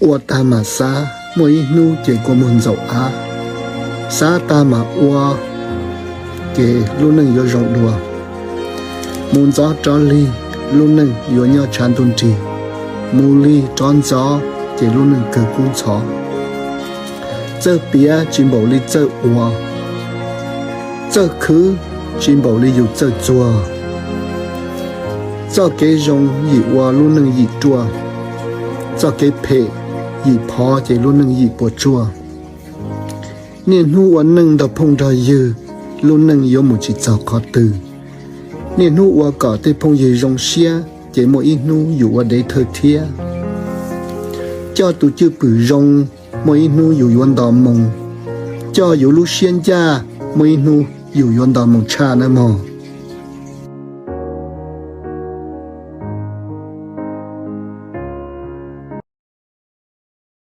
Ua tag mam xav, muaj ib hnub ces kua muag ntxaum av. Xav tag mam ua, ces lub neej yuav zoo dua. Mus ntxov rov lig, lub neej yuav nyob tshav ntuj nrig. Mus lig rov ntxov, ces lub neej kawg kub ntxhov. Txawj piav tsis npaum li txawj ua, txawj khwv tsis npaum li yus txawj txuag. Txoj kev zoo yim ua lub neej yim ruaj, txoj kev phem yim phov ces lub neej yim puas tsuaj. Niaj hnub ua neej nrog phooj nrog ywg, lub neej yuav mus tsis txog qhov twg. Niaj hnub ua kom tej phooj ywg zoo siab, ces muaj ib hnub yus ua dev thawj thiab. Coj tus cwj pwm zoo, muaj ib hnub yus yuav nto moo. Coj yus lub siab ncaj, muaj ib hnub yus yuav nto moo tshaj nawb mog.